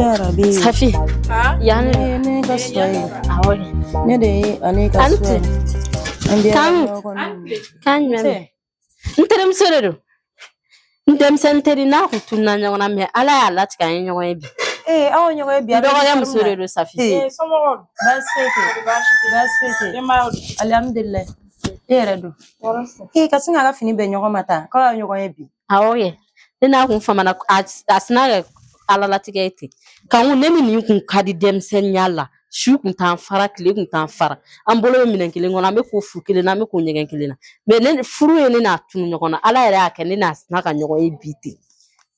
Jarabi. Safi. Yan Ne ne ka so ye. Awɔ. Ne de ye ale ka An so tɛ. ye. An bɛ Kan. ɲɔgɔn Kan jumɛn bɛ? N terimuso de don. N denmisɛnnin teri n'a kun tununa ɲɔgɔn na mɛ Ala y'a latigɛ an ye ɲɔgɔn ye bi. Ee, aw ɲɔgɔn ye bi. N dɔgɔkɛ muso de don Safi. Ee, Somɔgɔw? Baasi foyi tɛ yen. Baasi foyi tɛ yen. Denbayaw dun? Alihamudulilayi. E yɛrɛ dun? Ee, ka sin k'a ka fini bɛn ɲɔgɔn ma tan, k'aw ye ɲɔgɔn ye bi. Awɔ kɛ. Ne n'a kun famana a sina kɛ Ala latigɛ ye ten. Kanku ne ni nin kun ka di denmisɛnninya la. Su kun t'an fara, tile kun t'an fara. An bolo bɛ minɛn kelen kɔnɔ, an bɛ ko fu kelen na, an bɛ ko ɲɛgɛn kelen na. Mɛ ne furu ye ne n'a tunu ɲɔgɔn na. Ala yɛrɛ y'a kɛ ne n'a sina ka ɲɔgɔn ye bi ten.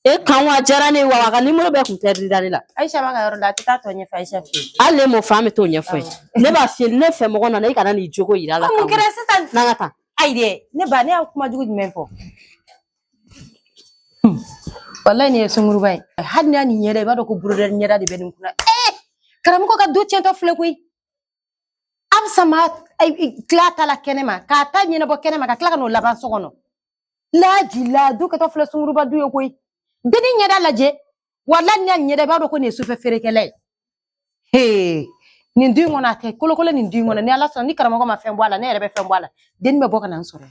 E Kanku a diyara ne ye wa a ka nimoro bɛɛ kun pɛridi ne la. Ayisa b'a ka yɔrɔ la, a tɛ taa tɔ ɲɛfɛ Ayisa fɛ yen. Hali ne m'o fɔ an bɛ t'o ɲɛfɔ ye. Ne b'a f'i ye ne fɛ mɔgɔ nana i kana n'i jogo yira a la. Mun kɛra sisan? N'an ka taa. Ayi dɛ, ne ba, ne y'a kuma jugu jumɛn fɔ? Walayi nin ye sunguruba ye. Hali n'a nin ɲɛda, i b'a dɔn ko broderi ɲɛda de bɛ nin kunna. Ee, karamɔgɔ ka du tiɲɛtɔ filɛ koyi. Absa ma tila ta la kɛnɛma, k'a ta ɲɛnabɔ kɛnɛma, ka tila ka n'o laban so kɔnɔ. Laji la, du kɛtɔ filɛ sunguruba du ye koyi. Denni ɲɛda lajɛ, walayi n'a ɲɛda, i b'a dɔn ko nin ye sufɛ feerekɛla ye. Hee, nin du in kɔnɔ a tɛ kolokolo nin du in kɔnɔ, ni Ala sɔnna ni karamɔgɔ ma fɛn bɔ a la, ne yɛrɛ bɛ fɛn bɔ a la. Denni bɛ bɔ ka na n sɔrɔ yan.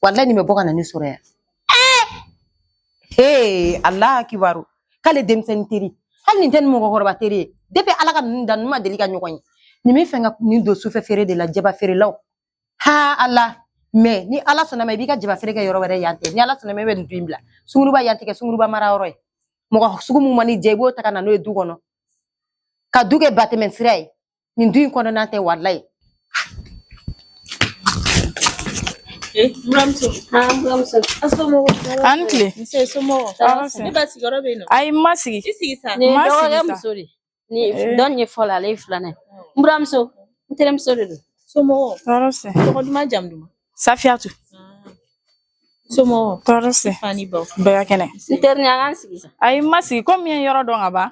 Walayi nin bɛ bɔ ka na ne sɔrɔ yan. Hee, Ala kibaru. K'ale denmisɛnnin teri. Hali nin tɛ nin mɔgɔkɔrɔba teri ye. Depuis Ala ka ninnu da, ninnu ma deli ka ɲɔgɔn ye. Nin bɛ fɛ ka nin don sufɛ feere de la, jaba feerelaw. Ha Ala. Mais ni Ala sɔnna ma, i b'i ka jaba feere kɛ yɔrɔ wɛrɛ yan tɛ. Ni Ala sɔnna ma, i bɛ nin du in bila. Sunguruba yan tɛ kɛ sunguruba mara yɔrɔ ye. Mɔgɔ sugu mun man'i diya, i b'o ta ka na n'o ye du kɔnɔ. Ka du kɛ batɛmɛ sira ye. Nin du in kɔnɔna tɛ walayi. Eh, buramuso. Ah, buramuso. A somɔgɔw? An tile. Nse, somɔgɔw? Tɔɔrɔ si. Ne ba sigiyɔrɔ bɛ yen nɔ. Ayi, n ma sigi. I sigi sa. Nin ye Ma dɔgɔkɛ sigi sa. muso de. Ni dɔn ye fɔlɔ, ale ye filanan ye. N buramuso, n terimuso de don. Somɔgɔw? Tɔɔrɔ si. Tɔgɔ duman, jamu duman? Safiyatu. Somɔgɔw? Tɔɔrɔ si. Fa ni baw. Bɛɛ ka kɛnɛ. N terinin, an k'an sigi sa. Ayi, n ma sigi. Komi n ye yɔrɔ dɔn ka ban.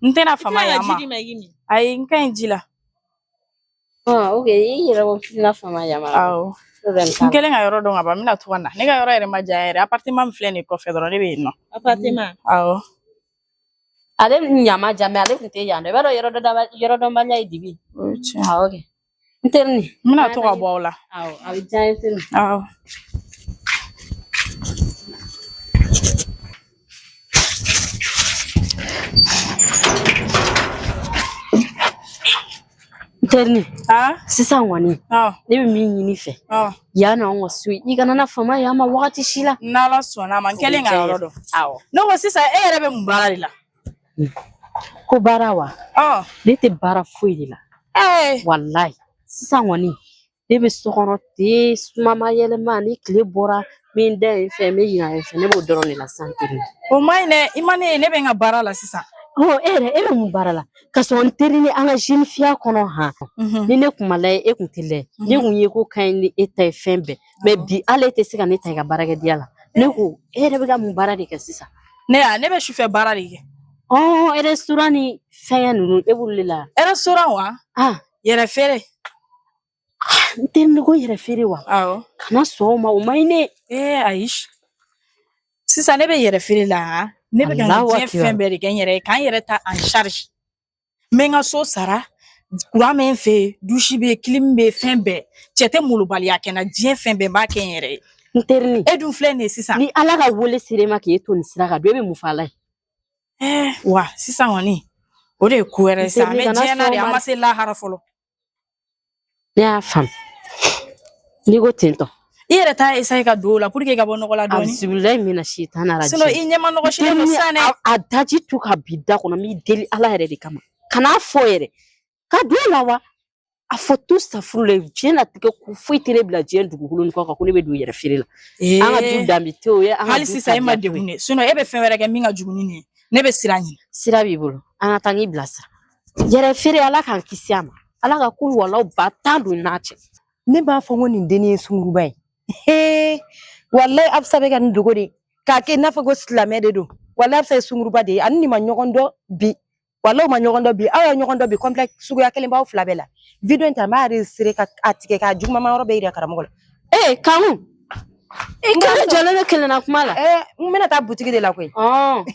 N tɛna I fama tɛna yan ka ji ma. d'i ma i k'i min. Ayi, n ka ɲi ji la. Ah, ok, i yɛrɛ ko k'i tɛna fama yan ma. Awɔ. Problème t'a N la. kɛlen ka yɔrɔ dɔn ka ban, n bɛna to ka na. Ne ka yɔrɔ yɛrɛ ma diya yɛrɛ. Appartement min filɛ nin ye kɔfɛ dɔrɔn, ne bɛ yen nɔ. Appartement. Awɔ. Ale ɲama ja, mɛ ale tun tɛ yan dɔn. I b'a dɔn yɔrɔ dɔnbaliya ye dibi. O ye tiɲɛ. Awɔ kɛ. N terinin. N bɛna to ka bɔ aw la. Awɔ, a bɛ diya n ye terinin. Awɔ. N terinin, Ah? sisan kɔni, Awɔ. ne bɛ min ɲini i fɛ. Awɔ. Yan n'anw ka so ye, i kana na fama yan ma wagati si la. N'Ala sɔnna a ma, n kɛlen ka yɔrɔ dɔn. Awɔ. Ne ko sisan, e yɛrɛ bɛ mun baara de la? Ko baara wa? Ɔ. Ne tɛ baara foyi de la. Ee. Walayi. Sisan kɔni, ne bɛ so kɔnɔ ten, suma ma yɛlɛma, ni tile bɔra, n bɛ n da yen fɛ, n bɛ ɲina yen fɛ, ne b'o dɔrɔn de la sisan terinin. O ma ɲi dɛ. I ma ne ye, ne bɛ n ka baara la sisan. Ɔ, e yɛrɛ, e bɛ mun baara la? Ka sɔrɔ n terinin, an ka jeune fille kɔnɔ han. Ni ne kun ma layɛ, e kun tɛ layɛ. Ne kun ye ko ka ɲi ni e ta ye fɛn bɛɛ. Mɛ bi hali e tɛ se ka ne ta i ka baarakɛdenya la. Ne ko, e yɛrɛ bɛ ka mun baara de kɛ sisan? Ne ya, ne bɛ sufɛ baara de kɛ. Ɔ, restaurant ni fɛngɛ ninnu, e b'olu de la? Restaurant wa? Ah. Yɛrɛ feere. N terinin ko yɛrɛ feere wa? Awɔ. Kana sɔn o ma, o man ɲi dɛ. Ee, ayi. Sisan ne bɛ yɛrɛ feere la. Ne bɛ ka n ka Allahu diɲɛ akbar. fɛn bɛɛ de kɛ n yɛrɛ ye, k'an yɛrɛ ta en charge. N bɛ n ka so sara, kuran bɛ n fɛ yen, douche bɛ yen, clim bɛ yen, fɛn bɛɛ. Cɛ tɛ molobaliya kɛ n na, diɲɛ fɛn bɛɛ n b'a kɛ n yɛrɛ ye. N terinin. E dun filɛ nin ye sisan. Ni Ala ka wele sera e ma k'e to nin sira kan, don e bɛ mun fɔ Ala ye? Ɛɛ, wa sisan kɔni, o de ye ko wɛrɛ ye sisan. An N bɛ terinin, kana diɲɛ na sɔn de, o an ma ma se lahara fɔlɔ. Ne y'a faamu. N'i ko ten tɔ. I yɛrɛ t'a essayer ka don o la pour que i ka bɔ nɔgɔ la dɔɔni. Azubilayi mina sitana rajim. Sinon i ɲɛ ma nɔgɔ silen don sisan dɛ. A daji to ka bi da kɔnɔ, n b'i deli Ala yɛrɛ de kama. Kan'a fɔ yɛrɛ. Ka don o la wa? A fɔ tout safuru la, diɲɛlatigɛ ko foyi tɛ ne bila diɲɛ dugukolo nin kɔ kan ko ne bɛ don yɛrɛ feere la. An ka du danbe tɛ o ye, an ka Hali du sisan e ma tabiya t'o ye. degun dɛ. Sinon e bɛ fɛn wɛrɛ kɛ min ka jugu ni nin ye. Ne bɛ sira ɲini. Sira b'i bolo. An ka taa n k'i bilasira. Yɛrɛ feere, Ala k'an kisi a ma. Ala ka ko walaw ba tan don n'a cɛ. Ne b'a fɔ ko nin dennin ye sunguruba ye. Hee, walayi Absa bɛ ka nin dogo de. K'a kɛ i n'a fɔ ko silamɛ de don. Walayi Absa ye sunguruba de ye. Ani nin ma ɲɔgɔn dɔn bi. Walayi u ma ɲɔgɔn dɔn bi. Aw ye ɲɔgɔn dɔn bi, complexe suguya kelen b'aw fila bɛɛ la. Video in ta, n b'a enregistrer ka a tigɛ k'a juguman yɔrɔ bɛɛ yira karamɔgɔ la. Ee, Kanu. I kɛra jɔlen ne kelen na kuma la. Ee, n bɛna taa butigi de la koyi. Ɔn.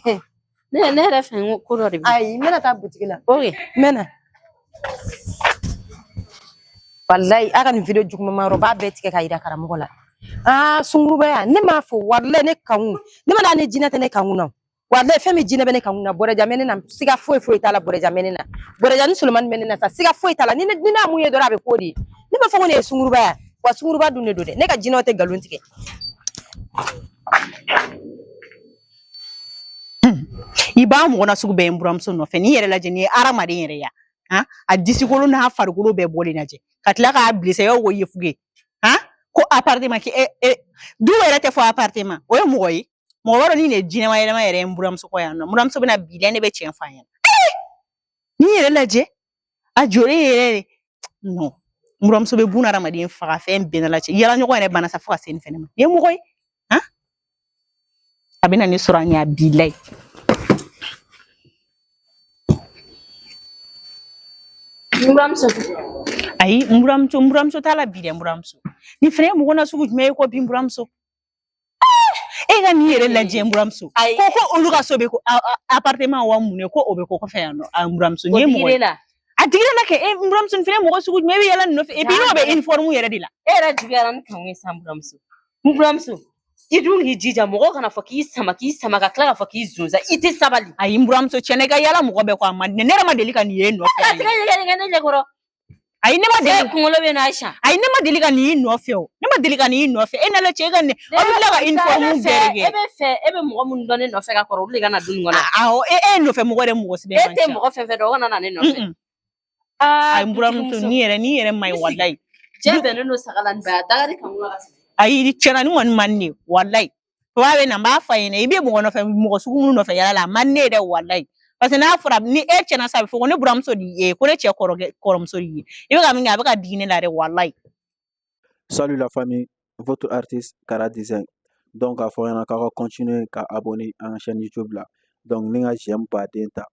Ne yɛrɛ fɛ n ko ko dɔ de bɛ. Ayi, n bɛna taa butigi la. Ok. N bɛ na. Walayi, a ka nin video juguman yɔrɔ b'a bɛɛ tigɛ k'a yira karamɔgɔ la. Aa, sungurubaya, ne m'a fɔ walayi ne kankun. Ne ma n'a ni jinɛ tɛ ne kankun na. Walayi fɛn min jinɛ bɛ ne kankun na, bɔrɛja bɛ ne na, siga foyi foyi t'a la bɔrɛja bɛ ne na. Bɔrɛja ni Solomani bɛ ne na sa, siga foyi t'a la. Ni n'a mun ye dɔrɔn a bɛ k'o de ye. Ne m'a fɔ ko ne ye sungurubaya. Wa sunguruba dun de don dɛ. Ne ka jinɛw tɛ nkalon tigɛ. I b'a mɔgɔ na sugu bɛɛ ye n buramuso nɔfɛ n'i yɛrɛ lajɛ n'i ye hadamaden yɛrɛ ya han a disikolo n'a farikolo bɛɛ bɔlen lajɛ ka tila k'a bilisa i b'a fɔ ko yefuge han ko appartement k'i e e du yɛrɛ tɛ fɔ appartement o ye mɔgɔ ye mɔgɔ b'a dɔn ni nin ye jinɛma yɛlɛma yɛrɛ ye n buramuso kɔ yan nɔ n buramuso bɛna bi dɛ ne bɛ tiɲɛ fɔ a ɲɛna n'i yɛrɛ lajɛ a jɔlen yɛrɛ de non n buramuso bɛ buna hadamaden faga fɛn bɛɛ n'a la cɛ yala ɲɔgɔn yɛrɛ banna sa fo ka se nin fɛnɛ ma nin ye mɔgɔ ye han a bɛna ne sɔrɔ a ɲɛ a bilayi. N buramuso. Ayi n buramuso n buramuso t'a la bi dɛ n buramuso nin fɛnɛ ye mɔgɔ nasugu jumɛn ye ko bi n buramuso e ka nin yɛrɛ lajɛ n buramuso Ayi. ko ko olu ka so bɛ ko appartement wa mun de ko o bɛ ko kɔfɛ yan nɔ a n buramuso nin O ye mɔgɔ digir'e ye la. a digira la kɛ e n buramuso nin fɛnɛ ye mɔgɔ sugu jumɛn e bɛ yala nin nɔfɛ et puis n'o bɛ uniforme yɛrɛ de la. E yɛrɛ juguyara ni kanku ye sa n buramuso. N buramuso. I dun k'i jija mɔgɔw kana fɔ k'i sama k'i sama ka tila k'a fɔ k'i zonzan i tɛ sabali. Ayi n buramuso tiɲɛ na i ka yala mɔgɔ bɛɛ kɔ a man di ne yɛrɛ ma deli ka nin ye nɔfɛ A yan. tigɛ ɲɛgɛn ɲɛgɛn ne ɲɛkɔrɔ. Ayi ne ma E deli kunkolo bɛ n'a sisan. Ayi ne ma deli ka nin y'i nɔfɛ o ne ma deli ka nin y'i nɔfɛ e nana cɛ e ka nin aw bɛ tila ka uniforme bɛɛ de E kɛ. bɛ fɛ e bɛ mɔgɔ minnu dɔn ne nɔfɛ ka kɔrɔ olu de ka na du nin kɔnɔ. Awɔ e e nɔfɛ mɔgɔ yɛrɛ mɔgɔ si bɛɛ E man tɛ ca. mɔgɔ fɛn fɛn dɔn o kana na ne nɔfɛ. Mm-mm. Aa Ayi n buramuso dutigimuso. nin yɛrɛ nin yɛrɛ man ɲi I sigi. walayi. Cɛ bɛnnen don saga la nin bɛɛ a da ka di kanku la ka sigi. Ayi tiɲɛna nin kɔni man di ne ye walayi. Papa bɛ na n b'a fɔ a ɲɛna i bɛ mɔgɔ nɔfɛ mɔgɔ sugu minnu nɔfɛ yala la a man di ne ye dɛ walayi. Parce que n'a fɔra ni e tiɲɛna sa a bɛ fɔ ko ne buramuso de y'i ye ko ne cɛ kɔrɔkɛ kɔrɔmuso de y'i ye i bɛ ka min kɛ a bɛ ka digi ne la dɛ walayi. Salut la famille, votre artiste Kara Design. Donc, a fɔ ɲɛna k'aw ka continuer ka abonner an ka chaîne YouTube la. Donc, ni ka j'aime baden ta,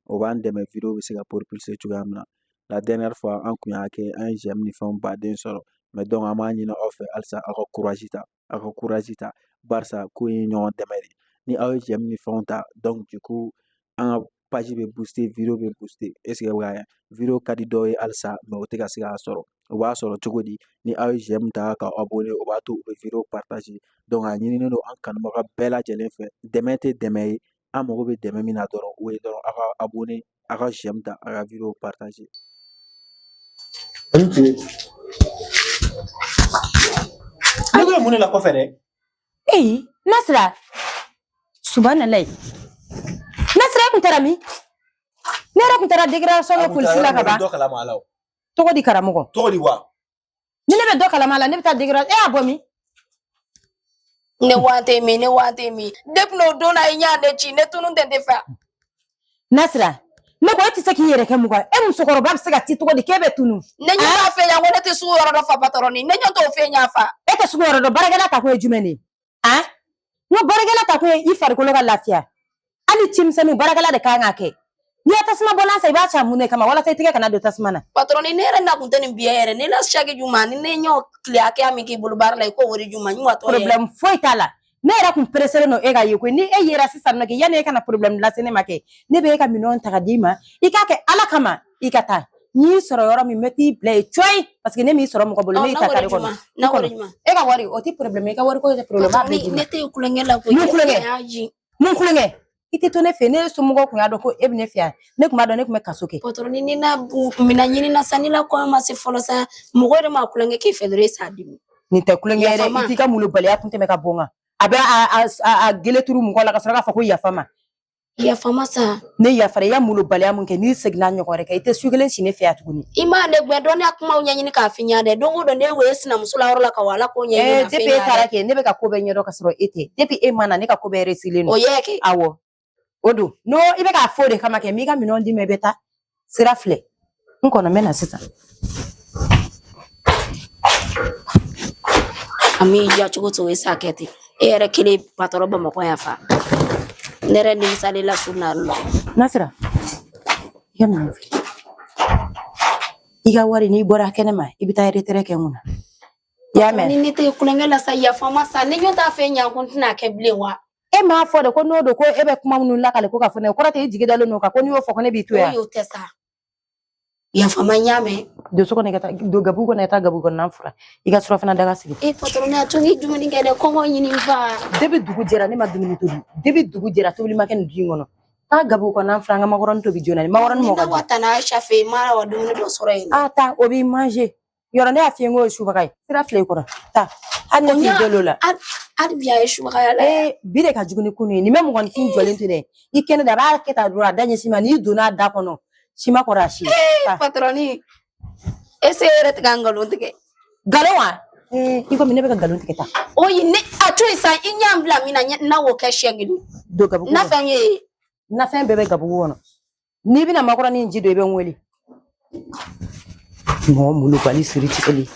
o b'an dɛmɛ vidéo bɛ se ka propulser cogoya min na. La dernière fois, an kun y'a kɛ an ye j'aime ni fɛnw baden sɔrɔ. Mais donc, an b'a ɲini aw fɛ halisa aw ka courage ta, aw ka courage ta. Barisa ko in ye ɲɔgɔn dɛmɛ de. Ni aw ye j'aime ni fɛnw ta, donc du coup, an ka page bɛ booster, vidéo bɛ booster. Est ce que bɛ k'a ye? Vidéo ka di dɔw ye halisa, mais o tɛ ka se k'a sɔrɔ. O b'a sɔrɔ cogo di? Ni aw ye j'aime ta ka abonner, o b'a to u bɛ vidéo partager. Donc a ɲininen don an kanubaga bɛɛ lajɛlen fɛ. Dɛmɛ tɛ dɛmɛ ye. An mago bɛ dɛmɛ min na dɔrɔn, o ye dɔrɔn aw ka abonner, aw ka j'aime ta, aw ka vidéo partager. Ne bɛ mun de la kɔfɛ dɛ? Ee, Nasira. Subhanalayi. Nasira e kun taara min? Ne yɛrɛ kun taara déclaration kɛ polisi la ka ban. Dɔ kalama a la o. Tɔgɔ di karamɔgɔ. Tɔgɔ di wa? Ni ne bɛ dɔ kalama a la, ne bɛ taa déclaration. E y'a bɔ min? Ne waati min ne waati min depuis n'o don na i ɲa ne ci ne tunu tɛ tɛ fɛ. Nasira, ne ko e tɛ se k'i yɛrɛ kɛ mɔgɔ ye. E musokɔrɔba bɛ se ka ci cogo di k'e bɛ tunu? Ne ɲɛ b'a fɛ yan ko ne tɛ sugu yɔrɔ dɔ fa patɔrɔni ne ɲɛ t'o fɛn ɲa fa. E tɛ sugu yɔrɔ dɔn baarakɛla ta kun ye jumɛn de ye? Han? N ko baarakɛla ta kun ye i farikolo ka lafiya. Hali cimisɛnninw baarakɛla de kan k'a kɛ. N'i ye tasuma bɔlan san i b'a ca mun de kama walasa i tɛgɛ kana don tasuma na. Patɔrɔni ne yɛrɛ nakun tɛ nin biɲɛ yɛrɛ ne la chaque juma ni ne ɲɛ tile hakɛya min k'i bolo baara la i k'o wari juma n watɔ yɛrɛ. Problème foyi t'a la. Ne yɛrɛ kun pressélen don e ka ye koyi ni e yera sisan nɔ kɛ yanni e kana problème lase ne ma kɛ ne bɛ e ka minɛnw ta ka d'i ma i k'a kɛ Ala kama i ka taa n y'i sɔrɔ yɔrɔ min n bɛ t'i bila yen cɔyi parce que ne m'i sɔrɔ mɔgɔ bolo ne y'i na ta wari kare kɔnɔ. juma na wari juma. E ka wari o tɛ problème ye i ka wari ko tɛ problème n b'a bɛɛ d'i Patɔrɔni ma. ne tɛ kulonkɛ la koyi. Mun kulonkɛ? A y'a ji. Mun kulonkɛ? I tɛ to ne fɛ yen ne somɔgɔw kun y'a dɔn ko e bɛ ne fɛ yan ne kun b'a dɔn ne kun bɛ kaso kɛ. Patɔrɔni ni na minɛn ɲini na sa ni la kɔɲɔ ma se fɔlɔ sa mɔgɔ yɛrɛ ma kulonkɛ k'i fɛ dɔrɔn e s'a dimi. Nin tɛ kulonkɛ ye dɛ Yafa ma. i t'i ka molobaliya kun tɛmɛ ka bɔn kan a bɛ a gele turu mɔgɔ la ka sɔrɔ k'a fɔ ko yafa ma. Yafa ma sa. Ne yafara i ya molobaliya mun kɛ n'i seginna ɲɔgɔn wɛrɛ kɛ i tɛ su kelen si ne fɛ yan tuguni. I m'a ne gbɛ dɔn ne kumaw ɲɛɲini k'a f'i ɲɛna dɛ don o don ne wo ye sinamuso la yɔrɔ la ka wala ko ɲɛɲini Ɛɛ k'a f'i depuis e ɲɛna taara dɛ. kɛ ne bɛ ka ko bɛɛ ɲɛdɔn ka sɔrɔ e tɛ depuis e ma na ne ka ko bɛɛ réussilen O don. yɛ kɛ. Awɔ o don n'o i bɛ k'a fɔ o de kama kɛ n b'i ka minɛnw d'i ma i bɛ taa sira filɛ n kɔnɔ n bɛ na sisan. A m'i diya cogo cogo e s'a kɛ ten e yɛrɛ kelen patɔrɔn Bamakɔ yan fa ne yɛrɛ nimisalen la su na la. Nasira i ka minɛn filɛ i ka wari n'i bɔra kɛnɛ ma i bɛ taa retrait kɛ n kunna i y'a Ni mɛn. ne tɛ kulonkɛ la sa yafa ma sa ne ɲɔ t'a fɛ ɲa ko n tɛna kɛ bilen wa. E E m'a fɔ de ko n'o don ko e bɛ kuma minnu lakale ko ka fɔ ne ye, o kɔrɔ tɛ i jigi dalen don o kan ko n'i y'o fɔ ko ne b'i to O yan. y'o tɛ sa. Yafama n y'a mɛn. Don so kɔnɔ i ka taa don gabugu kɔnɔ i ka taa gabugu kɔnɔna furan i ka surafana daga sigi. E patɔrɔn ne y'a to n k'i dumuni kɛ dɛ, kɔngɔ ɲini n fa. Depuis dugu jɛra ne ma dumuni tobi. Depuis dugu jɛra tobili ma kɛ nin du in kɔnɔ. Taa gabugu kɔnɔna furan an ka makɔrɔni tobi joona ni makɔrɔni Ni mɔ ne ka wa di. taa Aisha fɛ yen, n ma wa dumuni dɔ sɔrɔ yen. A taa o b'i manger. Yɔrɔ ne y'a f'i ye n k'o ye subaga ye. Sira filɛ i kɔrɔ. Taa hali ne O t'i ɲa deli o la. Hali bi a ye subagaya la. Ee bi de ka jugu ni kunu ye. Nin bɛ mɔgɔninfin jɔlen to dɛ. I kɛnɛ de a b'a kɛ tan dɔrɔn a da ɲɛsin ma n'i donna a da kɔnɔ si ma kɔrɔ a si. Taa. Patɔrɔni, ese yɛrɛ tɛ ka nkalon tigɛ. Nkalon wa? Ee i komi ne bɛ ka nkalon tigɛ tan. O ye ne a to yen sa, i ɲɛ bila min na n'a y'o kɛ siɲɛ kelen. Don gabugu kɔnɔ. Nafɛn ye. Nafɛn bɛɛ bɛ gabugu kɔnɔ. N'i bɛna makɔrɔni in ji don i bɛ n wele. Mɔgɔ molobali siri tigɛli.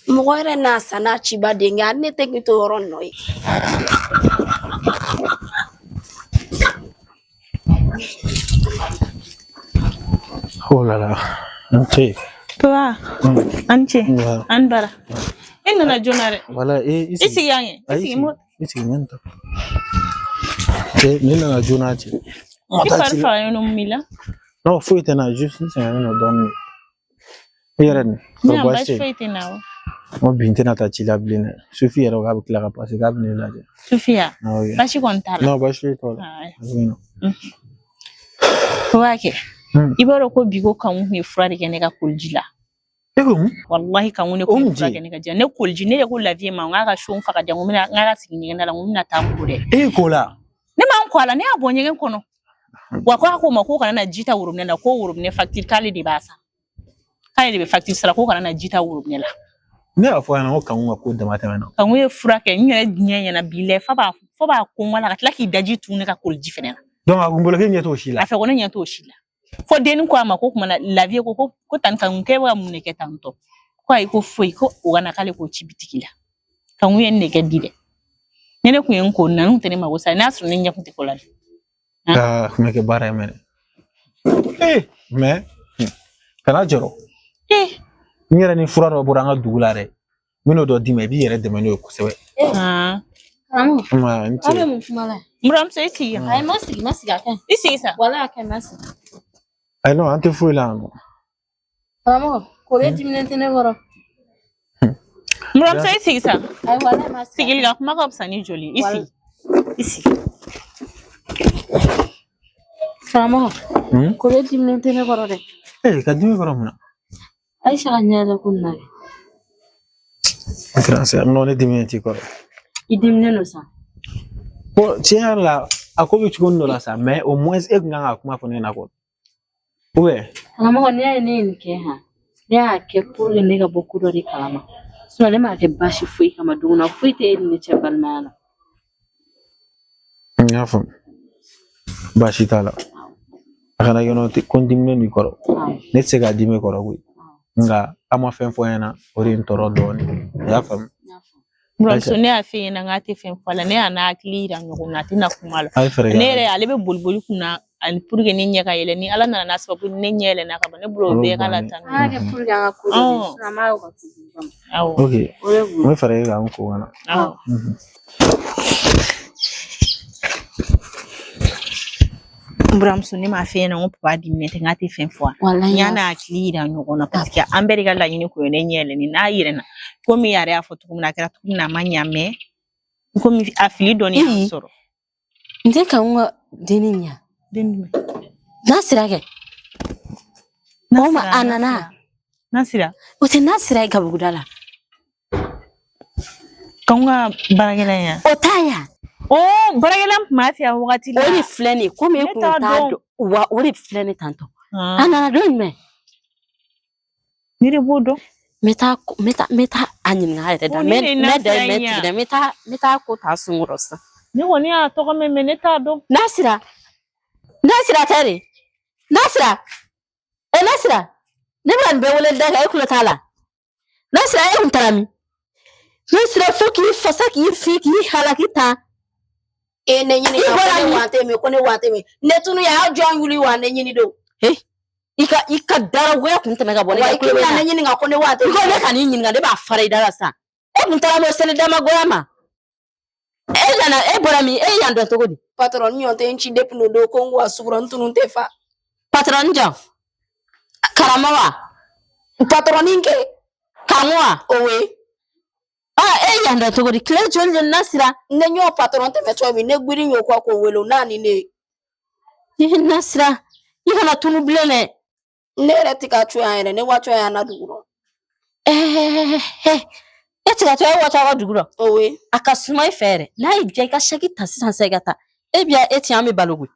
Mɔgɔ yɛrɛ n'a san n'a ciba denkɛ, hali ne tɛ k'i to yɔrɔ nɔ ye. Oh là là. Ok. Papa, an ce. Ouais. An bara. E nana joona dɛ. Voilà, et I sigi yan ye. I Ayi, sigi mo. I sigi ɲɛ ta. Cɛ, ne nana joona cɛ. I fari fagalen don mun b'i la? Non, foyi tɛ n na, juste n sɛgɛnnen don dɔɔnin. I yɛrɛ dun? Ne O yan baasi baasi tɛ yen. foyi tɛ n na o. N ko bi n tɛna taa ci la bilen dɛ. Sufi yɛrɛ ko k'a bɛ tila ka passer k'a bɛ ne lajɛ. Sufiya. Ah, ok. Baasi kɔni t'a la. Non, baasi foyi t'a la. Ah, A bɛ yen nɔ. Papa kɛ. Hmm. I b'a dɔn ko bi ko Kanku tun ye fura de kɛ ne ka koliji la. E ko mun? Wallahi Kanku ne O kun ye mun fura ji? kɛ ne ka ji la. Ne koliji ne de ko Lavie ma n k'a ka so fa ka di yan, n ko n bɛna n k'a ka sigi ɲɛgɛn da la, n ko n bɛna taa n ko dɛ. E ko la? Ne ma n ko a la, ne y'a bɔ ɲɛgɛn kɔnɔ. Wa ko a ko ma ko kana na ji ta worobinɛ la, ko worobinɛ facture k'ale de b'a sara. K'ale de bɛ facture sara, ko kana na ji ta worobinɛ la. Ne y'a fɔ a ɲɛna ko Kanku ka ko dama tɛmɛna. Kanku ye fura kɛ, n yɛrɛ ɲɛ ɲɛna bi lɛ fa b'a fo b'a ko la ka tila k'i daji tun ne ka koliji fɛnɛ na. Donc a kun bolo k'e ɲɛ t'o si la. A fɛ ko ne ɲɛ t'o si la. Fo denni ko a ma ko kuma na Lavie ko ko tan Kanku k'e bɛ ka mun de kɛ tantɔ? Ko ayi ko foyi ko o kana k'ale k'o ci bitigi la. Kanku ye nin de kɛ bi dɛ. Ni ne kun ye n ko na n kun tɛ ne mako sa n'a sɔrɔ ne ɲɛ kun tɛ ko la dɛ. Aa, kun bɛ kɛ baara ye mɛnɛ. Eh, mais kana jɔrɔ. Eh. N yɛrɛ ni fura dɔ bɔra an ka dugu la dɛ. N bɛn'o dɔ d'i ma i b'i yɛrɛ dɛmɛ n'o ye kosɛbɛ. Ah. Karamɔgɔ, Nba, n aw bɛ ce. mun kuma la? N buramuso i sigi. Ayi, ma sigi, ma sigi a ka ɲi. I sigi sa. Walahi a ka ɲi, ma sigi. Ayi non, an tɛ foyi la yan nɔ. Karamɔgɔ, kore diminen tɛ ne kɔrɔ. N buramuso i sigi sa. Ayi, walahi ma sigi. Sigili ka kuma ka fisa ni joli ye. I sigi. I sigi. Karamɔgɔ, Hmm? kore diminen tɛ ne kɔrɔ dɛ. Eh, ka dimi kɔrɔ mun na? Aisha ka ɲɛ yɛlɛ ko nin na dɛ. N tɛna se non, ne diminen t'i kɔrɔ. I diminen don sa. Bon, tiɲɛ yɛrɛ la, a ko bɛ cogo dɔ la sa, mais au moins e kun kan ka kuma fɔ ne ɲɛna quoi. Ou bien? Karamɔgɔ, n'i y'a ye ne ye nin kɛ han, ne y'a kɛ pour que ne ka bɔ ko dɔ de kalama. Sinon ne m'a kɛ baasi foyi kama duguna foyi tɛ e ni ne cɛ balimaya la. N y'a faamu. Baasi t'a la. A kana kɛ nɔ ko n diminen don i kɔrɔ. Awɔ. Ne tɛ se k'a dimi i kɔrɔ koyi. Nka a ma fɛn fɔ n ɲɛna, o de ye n tɔɔrɔ dɔɔnin. I y'a faamu? N y'a faamu. Buramuso ne y'a f'e ɲɛna n k'a tɛ fɛn fɔ a la, ne y'a n'a hakili yira ɲɔgɔn na, a tɛna kuma la. A ye fɛɛrɛ kɛ. Ne yɛrɛ ale bɛ boli boli kunna ani pour que ne ɲɛ ka yɛlɛ ni Ala nana n'a sababu ye ni ne ɲɛ yɛlɛnna ka ban ne bolo o bɛɛ k'a la tan. An y'a kɛ pour que an ka ko dɔ de ye, sinon an m'a kɛ ka kojugu kama. Awɔ. Ok, O de n kun. bɛ fɛɛrɛ kɛ k'an ko ka na. Awɔ. N buramuso ne m'a f'e ɲɛna n ko papa diminen tɛ n k'a tɛ fɛn fɔ a. Walahi N n y'a y'a n'a hakili yira ɲɔgɔn na parce que an bɛɛ de ka laɲini kun ye ne ɲɛ yɛlɛnni n'a yɛlɛnna komi a yɛrɛ y'a fɔ cogo min na a kɛra cogo min na a ma ɲa mais komi a fili dɔɔni y'an Ee. sɔrɔ. N tɛ Kanku ka denni ɲa. Den jumɛn? N'a sera kɛ. O ma a nana. Nasira. O tɛ Nasira ye gabuguda la. Kanku ka baarakɛla in ya. O t'a ya. O baarakɛla in tun b'a fɛ yan wagati la. O de filɛ nin ye komi e Ne kun t'a t'a dɔn. dɔn wa o de filɛ nin tantɔ. Ah. A nana don jumɛn? Ne de b'o dɔn. N bɛ taa n bɛ taa n bɛ taa a ɲininka a yɛrɛ da. O N ni bɛ de ye n bɛ da Nasira yen n bɛ in ya. tigi dɛ n bɛ taa n bɛ taa ko ta sunkɔrɔ sisan. Ne kɔni y'a tɔgɔ mɛn mais ne t'a dɔn. Nasira Nasira tɛ de. Nasira e Nasira ne bɛna nin bɛɛ wele da kan e kulo t'a la. Nasira e kun taara min? Nasira fo k'i fasa k'i fin k'i halaki tan. E ne ɲini I ka ko bɔra ne min? wa tɛ min ko ne wa tɛ min. Ne tunu ya jɔn wuli wa ne ɲini don. He i ka daragoya kun tɛmɛ ka bɔ ne Wa kan i k'i bɛna ne ɲininka ko ne wa tɛ I ko ne ka n'i ɲininka ne b'a fara i da la sisan. E kun taara m'o seli damagoya ma. E nana e bɔra min? E yan dɔn cogo di? Patron ɲɔn tɛ n ci depuis n'o don ko n ko a sugurɔ n tunun tɛ fa. Patron jɔn? Karama wa? Patron kɛ. Kanku wa? Owe. Ah, e yan dɔn cogo di? Tile joli de Nasira? Ne ɲɔ patron tɛmɛtɔ min ne gbiri y'o kɔ k'o wele o n'a ni ne. Nasira, i kana tunu bilen dɛ. Ne yɛrɛ tɛ ka to yan yɛrɛ, ne watɔ yan na dugu rɔ. E tɛ ka to e watɔ aw ka dugu rɔ. Owe. A ka suma i fɛ yɛrɛ. N'a y'i diya i ka saki ta sisan sisan i ka taa. E bi e ti an bɛ balo koyi.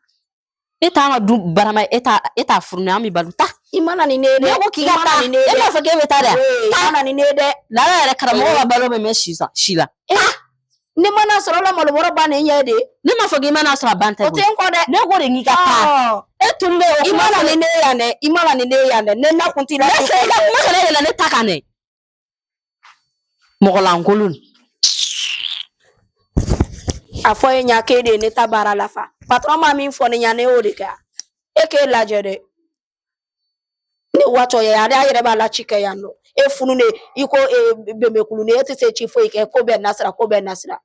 E t'an ka du barama e t'a furu ni an bɛ balo ta. I mana ni ne ye dɛ. Ne ko k'i ka taa. E m'a fɔ k'e bɛ taa dɛ. I mana ni ne ye dɛ. Lala yɛrɛ karamɔgɔ ka balo bɛ mɛn si la. Ne mana sɔrɔ la malobɔrɔ ban ne ɲɛ de. Ne m'a fɔ k'i mana sɔrɔ a ban tɛ. O tɛ n kɔ dɛ. Ne ko de k'i ka taa. E tun bɛ o I mana ni ne ye yan dɛ. I mana ni ne ye yan dɛ. Ne na kun t'i la. Ne fɛ i ka kuma kana yɛlɛ ne ta kan dɛ. Mɔgɔ lankolon. A fɔ e ɲa k'e de ye ne ta baara la fa. Patron ma min fɔ ne ɲa ne y'o de kɛ. E k'e lajɛ dɛ. Ne watɔ ye a yɛrɛ b'a la ci kɛ yan nɔ. E funu ne i ko bɛnbɛnkulu ne e tɛ se ci foyi kɛ ko bɛɛ nasira ko bɛɛ nasira.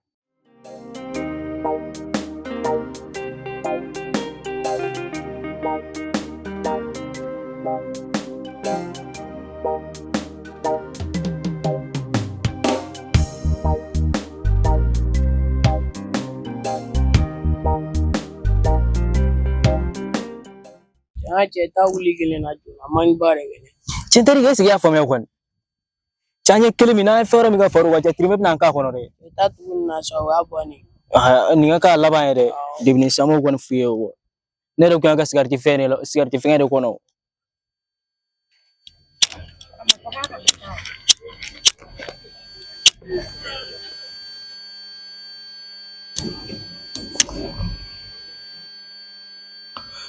An ka cɛ ta wuli kelen na joona man ba de kɛ. Cɛ terikɛ est-ce que i y'a faamuya kɔni? Cɛ an ye kelen min n'an ye fɛn wɛrɛ min ka far'o kan cɛ tirimɛ bɛna an k'a kɔnɔ dɛ. I ta tuguni na sa o y'a bannen. Nin ka k'a laban ye dɛ. Depuis ni sisan m'o kɔni f'i ye o. Ne yɛrɛ kun y'a ka sigariti fɛn de la sigariti fɛngɛ de kɔnɔ.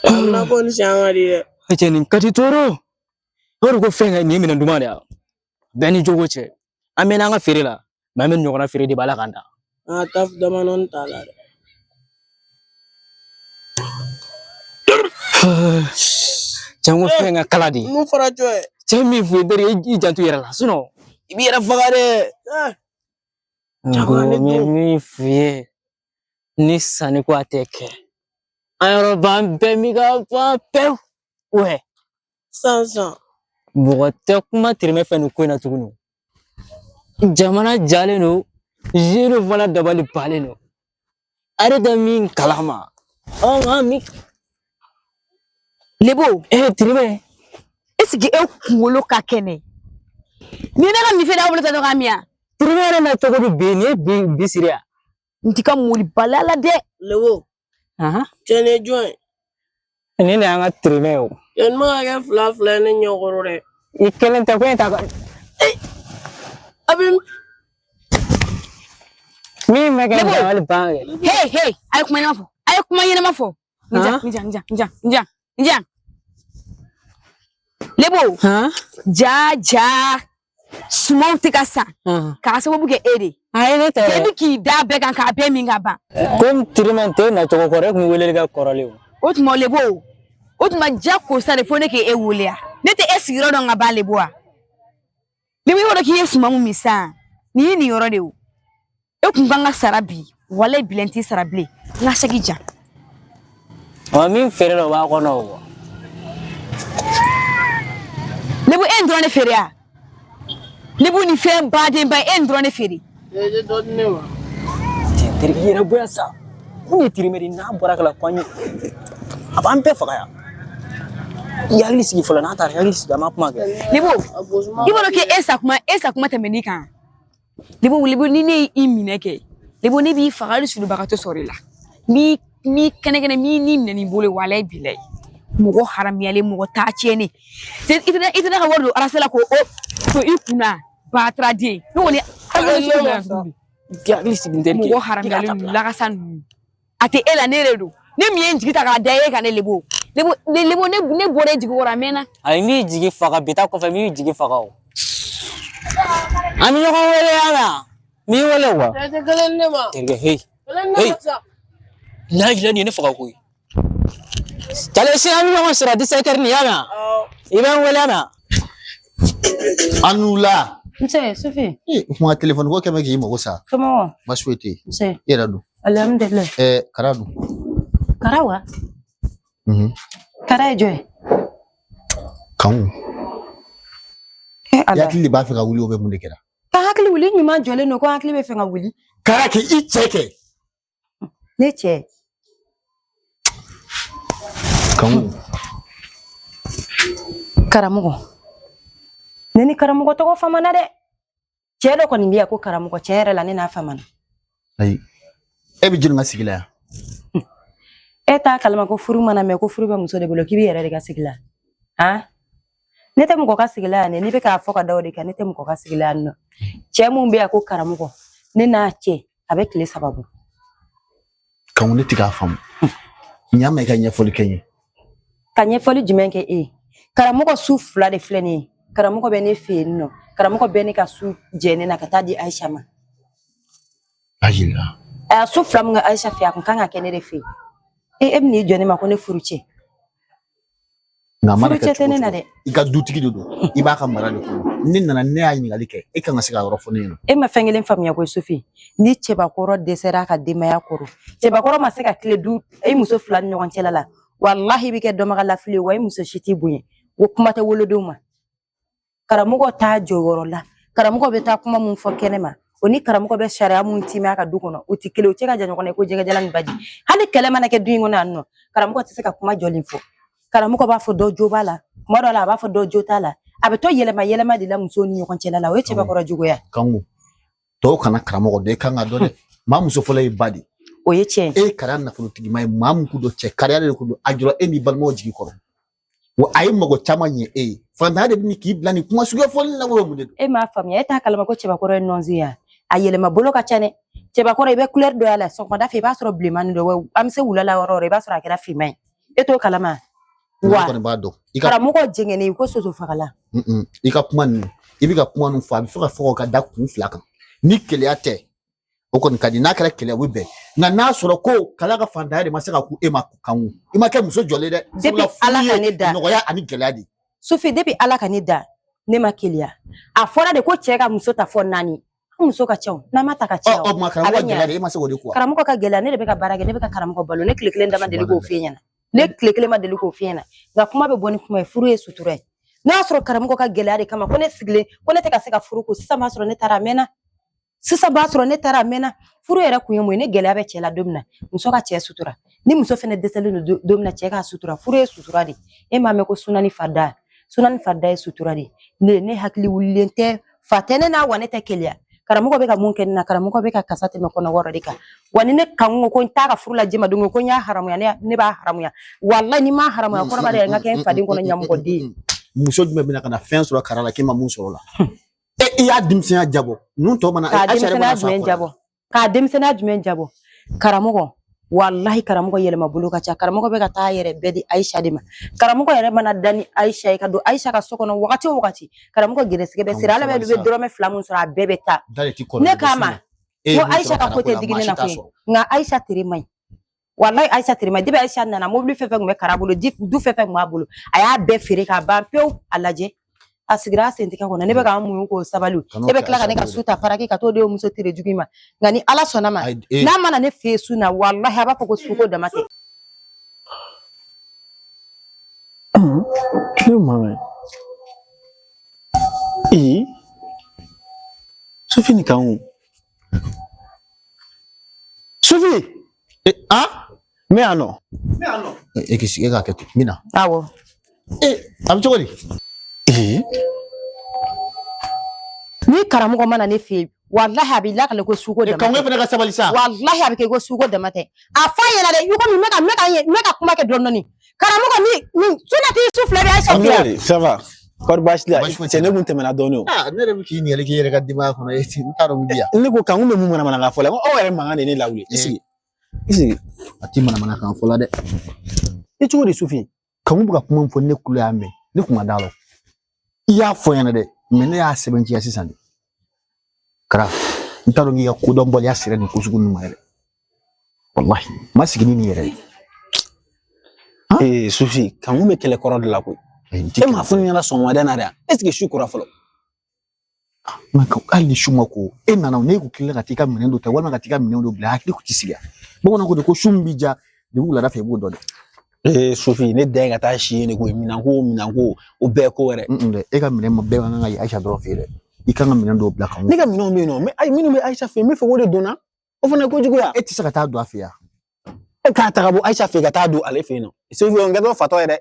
Amina ko ni siyan ka di dɛ. Cɛ nin ka di tɔɔrɔ. O de ko fɛn ka nin ye minɛn duman de ye. Bɛɛ ni jogo cɛ. An mɛnna an ka feere la, mɛ an bɛ nin ɲɔgɔnna feere de b'Ala k'an da. An ka taa damadɔni t'a la dɛ. Cɛ n ko fɛn ka kala de. Mun fɔra jɔn ye? Cɛ min f'i ye teri i janto i yɛrɛ la sinon i b'i yɛrɛ faga dɛ. N ko n ye min f'i ye ni sanni ko a tɛ kɛ. An yɔrɔ b'an bɛɛ min ka ban pewu. Wɛ. Sisan. Mɔgɔ tɛ kuma tirimɛ fɛ nin ko in na tuguni. Jamana jalen don, jeunes fana dabali balen don. A yɛrɛ tɛ min kalama. An min. Lebo. Tirimɛ. Est-ce que e kunkolo ka kɛnɛ? Ni ne ka min feere aw bolo tɛ dɔn ka min ya? Tirimɛ yɛrɛ na cogo di bi nin ye bi siri ya? N ti ka molibaliya la dɛ. Lebo. Cɛ nin ye jɔn ye? Nin de y'an ka tirimɛ ye o. Cɛ nin bɛ ka kɛ fila fila ye ne ɲɛkɔrɔ dɛ. I kelen tɛ ko in ta ka. A bɛ. Min bɛ kɛ dabali ban kɛ. Hey hey, a ye kuma ɲɛnama fɔ. A ye kuma ɲɛnama fɔ. N jan n jan n jan n jan n jan. Lebo. Ja ja. Sumanw tɛ ka san. K'a sababu kɛ e de. Ayi ne tɛ. E bɛ k'i da bɛɛ kan k'a bɛɛ min ka ban. Komi tirimɛ tɛ na cogo kɔrɔ e kun weleli kɛ kɔrɔlen o. O tuma Lebo. O tuma jakosa de fo ne k'e wele ya. Ne tɛ e sigiyɔrɔ dɔn ka ban Lebo wa. Lebo i b'a dɔn k'i ye suman mun min san. Nin ye nin yɔrɔ de ye o. E kun kan ka sara bi. Walayi bilen t'i sara bilen. N ka sɛki jan. Wa min feere la o b'a kɔnɔ o. Lebo e nin dɔrɔn de feere ya. Lebo ni fɛn badenba ye e nin dɔrɔn de feere. E tɛ dɔ di ne ma. Cɛ teri i yɛrɛ bonya sa. Mun ye tirimɛ de n'a bɔra ka la ko an ye a b'an bɛɛ faga yan. I hakili sigi fɔlɔ n'a taara i hakili sigi an b'a kuma kɛ. Lebo i b'a dɔn k'e sa kuma tɛmɛn'i kan. Lebo Lebo ni ne y'i minɛ kɛ. Lebo ne b'i faga hali sunubagatɔ sɔrɔ i la. N b'i kɛnɛ kɛnɛ n b'i ni minɛ n'i bolo ye walayi bilayi. Mɔgɔ haramuyalen mɔgɔ taa tiɲɛnen. I tɛ ne ka wari don arasa la k'o to i kunna bataraden. Ne kɔni I hakili sigi n terikɛ. Mɔgɔ haramuyalen ninnu lakasa ninnu. A tɛ e la ne yɛrɛ don. Ne min ye n jigi ta k'a da e kan ne Lebo. Lebo ne bɔra e jigi kɔrɔ a mɛnna. Ayi n b'i jigi faga bi ta kɔfɛ n b'i jigi faga o. An bɛ ɲɔgɔn wele yan na. N b'i wele wa. Cɛ tɛ kelen ne ma. Terikɛ heyi. Kelen ne ma sa. La ilaha nin ye ne faga koyi. Cale sini an bɛ ɲɔgɔn sɔrɔ 17h nin y'a mɛn? I bɛ n wele yan na. An wula. Nse Sufi. Ee kuma telefɔni ko kɛ bɛ k'i mago sa. Somɔgɔw. Baasi foyi tɛ yen. Nse. I yɛrɛ dun? Alhamdulilayi. Kara dun? Kara wa? Kara ye jɔn ye? Kanku. Eh, I Ala. hakili de b'a fɛ ka wuli, o bɛ mun de kɛra? Ka hakili wuli ɲuman jɔlen don ko hakili bɛ fɛ ka wuli. Kara kɛ i cɛ kɛ. Ne cɛ. Kanku. Karamɔgɔ. Ne ni karamɔgɔ tɔgɔ famana dɛ. Cɛ dɔ kɔni bɛ yan ko karamɔgɔ, cɛ yɛrɛ la ne n'a famana. Ayi. E bɛ jɔnni ka sigi la yan? E t'a kalama ko furu mana mɛn ko furu bɛ muso de bolo, k'i b'i yɛrɛ de ka sigi la. Han? Ne tɛ mɔgɔ ka sigi la yan dɛ, n'i bɛ k'a fɔ ka da o de kan, ne tɛ mɔgɔ ka sigi la yan nɔ. Cɛ mun bɛ yan ko karamɔgɔ, ne n'a cɛ a bɛ tile 3 bɔ. Kanku, ne tɛ k'a faamu. Ɲa ma i ka ɲɛfɔli kɛ n ye. Ka ɲɛfɔli jumɛn kɛ e ye? Karamɔgɔ su 2 de filɛ nin ye. Karamɔgɔ bɛ ne fɛ yen nɔ. Karamɔgɔ bɛ ne ka su jɛ ne na ka taa di Ayisa ma. Ayila. A su 2 min kɛ Ayisa fɛ, a kun kan ka kɛ ne de fɛ yen. E bɛ n'i jɔ ne ma ko ne furu cɛ. Nka a mana Furu kɛ cɛ tɛ cogo ne na cogo, dɛ. i ka dutigi de don, i b'a ka mara de kɔnɔ. Ne nana, ne y'a ɲininkali kɛ, e kan ka se ka yɔrɔ fɔ ne ɲɛna. E ma fɛn kelen faamuya koyi Sofi. Ni cɛbakɔrɔ dɛsɛra a ka denbaya kɔrɔ, cɛbakɔrɔ ma se ka tile du e muso 2 ni ɲɔgɔn cɛla la, walahi i bɛ kɛ dɔnbaga lafili ye, wa i muso si t'i bonya. O kuma tɛ wolodenw ma. Karamɔgɔ t'a jɔyɔrɔ la. Karamɔgɔ bɛ taa kuma mun fɔ kɛnɛ ma, o ni karamɔgɔ bɛ sariya mun timɛ a ka du kɔnɔ, o tɛ kelen, o cɛ ka jan ɲɔgɔn na i ko jɛgɛjalan ni baji. Hali kɛlɛ mana kɛ du in kɔnɔ yan nɔ, karamɔgɔ tɛ se ka kuma jɔlen fɔ. Karamɔgɔ b'a fɔ dɔ jo b'a la, kuma dɔ la a b'a fɔ dɔ jo t'a la. A bɛ to yɛlɛma yɛlɛma de la musow ni ɲɔgɔn cɛla la, o ye cɛbakɔrɔ juguya. Kanku, tɔw kana karamɔgɔ dɔn, e kan ka dɔn dɛ. Maa muso fɔlɔ ye ba de. O ye tiɲɛ. E ye kara nafolotigima ye, maa mun kun don cɛ kariya de kun don, a jɔra e n'i balimaw jigi kɔrɔ. Wa a ye mɔgɔ caman ɲɛ e ye. Fantanya de bɛ k'i bila nin kuma suguya fɔli la, o mun de don? E m'a faamuya, e t'a kalama ko cɛbakɔrɔ ye nɔnsi ye. A yɛlɛma bolo ka ca dɛ. Cɛbakɔrɔ i bɛ couleur dɔ y'a la, sɔgɔmada fɛ i b'a sɔrɔ bilenman dɔ, wa an bɛ se wula la yɔrɔ o yɔrɔ i b'a sɔrɔ a kɛra finman ye. E t'o kalama? Wa kɔni b'a dɔn. Karamɔgɔ jɛngɛnnen ko soso fagala. I ka kuma ninnu, i bɛ ka kuma ninnu fɔ, a bɛ fɛ ka fɔ ka da kun 2 kan. Ni keleya tɛ, o kɔni ka di, n'a kɛra kɛlɛ o bɛ bɛn. Nka n'a sɔrɔ ko kala ka fantanya de ma se ka ku e ma Kanku, i ma kɛ muso jɔlen dɛ. Depuis Ala ka ne da. Nɔgɔya ani gɛlɛya de. Sofi, depuis Ala ka ne da, ne ma keleya. A fɔra de ko cɛ ka muso ta fɔ 4. An muso ka ca o, n'an ma ta ka ca o. Ɔ, karamɔgɔ ka gɛlɛya de, e ma se k'o de ko wa? Karamɔgɔ ka gɛlɛya, ne de bɛ ka baara kɛ, ne bɛ ka karamɔgɔ balo, ne tile kelen dama deli k'o f'e ɲɛna. Ne tile kelen ma deli k'o f'i ɲɛna. Nka kuma bɛ bɔ ni kuma ye, furu ye sutura ye. N'a y'a sɔrɔ karamɔgɔ ka gɛlɛya de kama ko ne sigilen, ko ne tɛ ka se ka furu ko, sisan b'a sɔrɔ ne taara a mɛnna. Sisan b'a sɔrɔ ne taara a mɛnna. Furu yɛrɛ kun ye mun ye? Ne gɛlɛya bɛ cɛ la don min na, muso ka cɛ sutura. Ni muso fɛnɛ dɛsɛlen don don min na, cɛ k'a sutura. Furu ye sutura de. E m'a mɛn ko sunani farida. Sunani farida ye sutura de. Ne hakili wulilen tɛ, fa tɛ ne na, wa ne tɛ keleya. Karamɔgɔ bɛ ka mun kɛ ne na, karamɔgɔ bɛ ka kasa tɛmɛ kɔnɔwɔrɔ de kan. Wa ni ne kan ko n t'a ka furu la jɛma don ko n y'a haramuya, ne b'a haramuya. Walahi ni m'a haramuya, kɔrɔba de ye n ka kɛ n faden kɔnɔ ɲamɔgɔden ye. Muso jumɛn bɛna ka na fɛn sɔrɔ kara la k'i ma mun sɔrɔ o la? E i y'a denmisɛnya jabɔ. Ninnu tɔ mana K'a denmisɛnya jumɛn jabɔ? K'a denmisɛnya jumɛn jabɔ? Karamɔgɔ, walahi karamɔgɔ yɛlɛma bolo ka ca. Karamɔgɔ bɛ ka taa yɛrɛ bɛɛ di Ayisa de ma. Karamɔgɔ yɛrɛ mana da ni Ayisa ye ka don Ayisa ka so kɔnɔ wagati o wagati, karamɔgɔ gɛrɛsɛgɛ bɛ sira, ala bɛ dɔrɔmɛ 2 mun sɔrɔ a bɛɛ bɛ taa. Ne k'a ma ko Ayisa ka ko tɛ digi ne na koyi, nka Ayisa tere man ɲi. Walahi Ayisa tere man ɲi. Depuis Ayisa nana, mobili fɛn fɛn tun bɛ kara bolo, du fɛn fɛn tun b'a bolo, a y'a bɛɛ feere k'a ban pewu. A lajɛ, a sigira a sentigɛ kɔnɔ. Ne bɛ k'an muɲu k'o sabali. E bɛ tila ka ne ka su ta paraki ka t'o di o muso tere jugu in ma. Nka ni Ala sɔnna ma, n'a mana ne fɛ yen su na, walahi a b'a fɔ ko suko dama tɛ. Ne mankan ye. Ee, Sofi ni Kanku. Sofi! A? N bɛ yan nɔ. E k'i sigi, e k'a kɛ ten. N bɛ na. Awɔ. A bɛ cogo di? Ni karamɔgɔ mana ne fɛ yen, walahi a b'i lakale ko suko dama tɛ. Kanku, e fana ka sabali sa. Walahi a bɛ kɛ ko suko dama tɛ. A f'a ɲɛna dɛ, i komi n bɛ ka kuma kɛ dɔɔnin dɔɔnin. Karamɔgɔ ni su na t'i su 2 bɛ Ayisa fɛ yan. Ça va? Kɔri baasi la? Cɛ ne kun tɛmɛna dɔɔnin o. Ne yɛrɛ bɛ k'i ɲininkali k'i yɛrɛ ka denbaya kɔnɔ, e n t'a dɔn min bɛ yan. Ne ko Kanku bɛ mun manamanakan fɔ la, n ko aw yɛrɛ mankan de ye ne lawuli. I sigi. I sigi. A ti manamanakan fɔ la dɛ. I cogo di Sufi? Kanku bɛ ka kuma min fɔ, ne kulo y'a mɛn, ne kun ma d'a la. I y'a fɔ n ɲɛna dɛ, mɛ ne y'a sɛbɛntiya sisan de. Kara, n t'a dɔn k'i ka kodɔnbaliya sera nin ko sugu ninnu ma yɛrɛ. Walahi, n ma sigi ni nin yɛrɛ ye. Ee Sufi, Kanku bɛ kɛlɛ kɔrɔ de la koyi. E m'a fɔ ne ɲɛna sɔgɔmada in na dɛ, est ce que su kora fɔlɔ? Hali ni su ma ko e nana ne ko k'i ka t'i ka minɛn dɔ ta walima ka t'i ka minɛn dɔ bila hakili kun t'i sigi bamananw ko de ko su min b'i ja depi wulada fɛ i b'o dɔn dɛ. Ee Sufi, ne dan ye ka taa si yen de koyi. Minɛnko, minɛnko, o bɛɛ ko wɛrɛ. Dɛ, e ka minɛn ma bɛɛ man kan ka ye Ayisa dɔrɔn fɛ yen dɛ. I kan ka minɛn dɔw bila ka Ne ka minɛnw bɛ yen nɔ, mais ayi, minnu bɛ Ayisa fɛ yen, n bɛ fɛ k'o de donna. O fana ye kojugu ya. E tɛ se ka taa don a fɛ yan. E k'a ta ka bɔ Ayisa fɛ yen ka taa don ale fɛ yen nɔ. Sufi, o kɛtɔ fatɔ ye dɛ.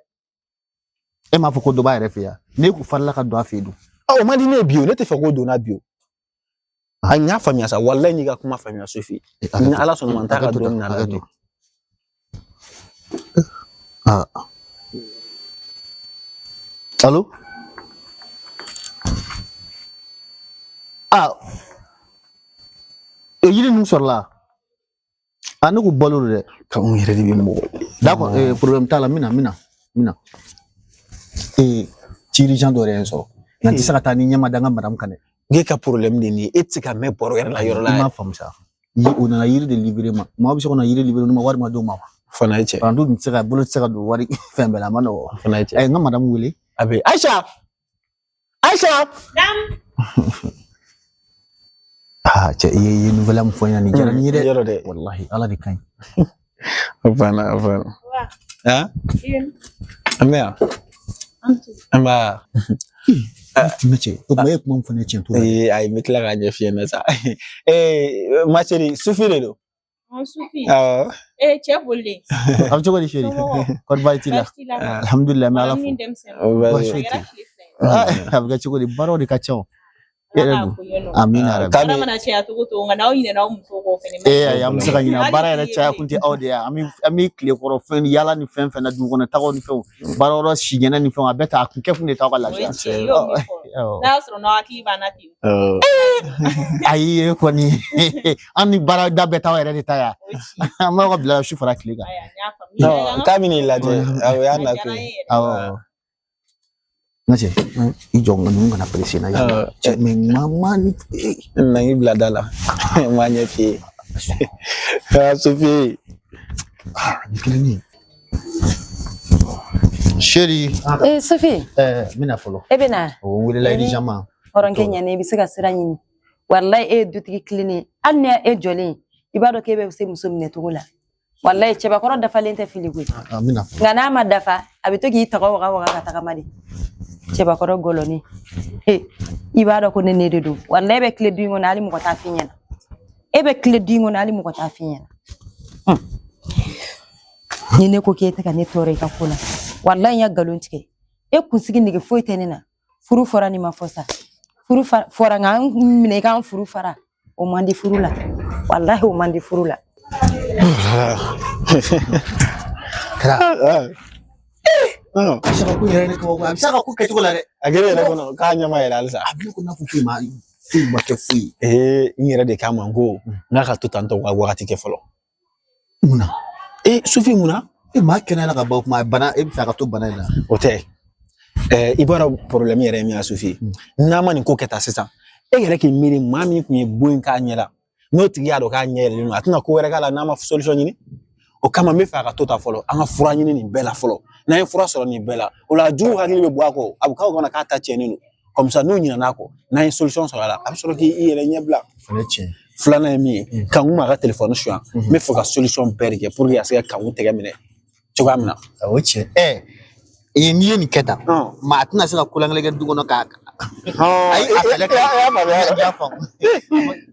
E m'a fɔ ko dɔ b'a yɛrɛ fɛ yan. Ne kun farila ka don a fɛ yen dun. O man di ne ye bi o, ne tɛ fɛ k'o donna bi o. A n y'a faamuya sa, walayi n y'i ka kuma faamuya Sufi. Ni Ala sɔnna ma, n t'a ka don min na la bi. Ah. Allo? Ah. E yiri ninnu sɔrɔla? Ah, ne ko balo don dɛ. Ka n yɛrɛ de bɛ mɔgɔ. D'accord, problème t'a la, n bɛna, n bɛna, n bɛna. Ci urgent dɔ yɛrɛ ye n sɔrɔ. Nka n tɛ se ka taa ni ɲɛ ma da n ka madame kan dɛ. Ne ka problème de nin ye, e tɛ se ka mɛn baro yɛrɛ la yɔrɔ la. I m'a faamu sa. O nana yiri de livrer ma. Maa bɛ se ka na yiri livrer ma, wari ma d'o ma wa? Fana ye cɛ. Parantiw tun tɛ se ka bolo tɛ se ka don wari fɛn bɛɛ la, a ma nɔgɔn. Fana ye cɛ. N ka madame wele. A bɛ Ayisa. Ayisa. Ah, cɛ, i ye nouvelle min fɔ n ɲɛna nin diyara n ye dɛ. Yɔrɔ dɛ. Walahi, Ala de ka ɲi. A banna, a banna. Han? An bɛ yan. An b'a. Tɛmɛ cɛ, o tuma e ye kuma min fɔ ne ye tiɲɛ t'o la. Ee ayi, n bɛ tila k'a ɲɛf'i ɲɛna sa. Ee ma chérie, Sufi de don. Sufi. Awɔ. Ee cɛ bolilen. A bɛ cogo di chérie? Kɔri baasi t'i la? Baasi t'i la. Alhamdulilayi, n bɛ Ala fo. Baasi foyi tɛ yen. A bɛ kɛ cogo di? Baaraw de ka ca o. E yɛrɛ dun? Amina yarabi. Baara mana caya cogo o cogo, nka n'aw ɲinɛna aw muso kɔ fɛnɛ. Ee ayi, an bɛ se ka ɲinɛ. Baara yɛrɛ caya kun tɛ aw de ye. An bɛ tile kɔrɔ fɛn yaala ni fɛn fɛn na, dugu kɔnɔ tagaw ni fɛnw, baara yɔrɔ siɲɛnɛ ni fɛnw, a bɛɛ ta a kun kɛ kun de t'aw ka lafiya. N'a y'a sɔrɔ n'aw hakili b'an na ten. Ayi, e kɔni, an ni baarada bɛɛ t'aw yɛrɛ de ta yan. An b'aw ka bila su fara tile kan. K'a bɛ n'i lajɛ, o y'a nakun ye. Awɔ. N ka cɛ, i jɔ ninnu kana perese na yan. Cɛ, mais maa ni. Na y'i bila da la, n b'a ɲɛ f'i ye. Sufi. Nin kelen ye. Chérie. Ee Sufi. N bɛna fɔlɔ. E bɛ na? O n welela urgemment. Hɔrɔnkɛ ɲɛnen, i bɛ se ka sira ɲini. Walayi, e ye dutigi tilennen ye. Hali ni e jɔlen, i b'a dɔn k'e bɛ se muso minɛ cogo la. Walayi, cɛbakɔrɔ dafalen tɛ fili koyi. Nka n'a ma dafa, a bɛ to k'i tɔgɔ waga waga ka tagama de. Cɛbakɔrɔ gɔlɔni. I b'a dɔn ko ne de don. Walayi, e bɛ tile du in kɔnɔ, hali mɔgɔ t'a f'i ɲɛna. E bɛ tile du in kɔnɔ, hali mɔgɔ t'a f'i ɲɛna. Ni ne ko k'e tɛ ka ne tɔɔrɔ i ka ko la, walayi n ya nkalon tigɛ. E kunsigi nege foyi tɛ ne na. Furu fɔra ni ma fɔ sa. Furu fɔra, nka an minɛ i k'an furu fara. O man di furu la. Walahi, o man di furu la. Kɛra. A bɛ se ka ko yɛrɛ ne kabako, a bɛ se ka ko kɛcogo la dɛ. A kɛra yɛrɛ kɔnɔ k'a ɲɛ ma yɛlɛ halisa. A bɛ ne ko n'a fɔ foyi ma foyi ma kɛ foyi. Ee, n yɛrɛ de k'a ma n ko n k'a ka to tan tɔ ka wagati kɛ fɔlɔ. Mun na? Ee Sufi, mun na? E maa kɛnɛyara ka ban, kuma bana, e bɛ fɛ a ka to bana in na. O tɛ. I b'a dɔn problème yɛrɛ ye min ye Sufi. N'a ma nin ko kɛ tan sisan, e yɛrɛ k'i miiri maa min kun ye bon in k'a ɲɛ la, n'o tigi y'a dɔn k'a ɲɛ yɛlɛlen don, a tɛna ko wɛrɛ k'a la n'a ma solution ɲini. O kama n bɛ fɛ a ka to tan fɔlɔ, an ka fura ɲini nin bɛɛ la fɔlɔ. N'an ye fura sɔrɔ nin bɛɛ la, o la jugu hakili bɛ bɔ a kɔ, a bɛ k'aw kɔnɔ k'a ta tiɲɛnen don. Comme ça n'u ɲinɛna a kɔ, n'an ye solution sɔrɔ a la, a bɛ sɔrɔ k'i yɛrɛ ɲɛ bila. Fana tiɲɛ. Filanan ye min ye, Kanku m'a ka telefɔni suɲɛ, n bɛ fɛ ka solution bɛɛ de kɛ pour que a se ka Kanku tɛgɛ minɛ cogoya min na. O tiɲɛ. Ee n'i ye nin kɛ tan, maa tɛna se ka kolankelen kɛ du kɔnɔ k'a. Ayi, a kɛlɛ kɛ. I y'a faamu.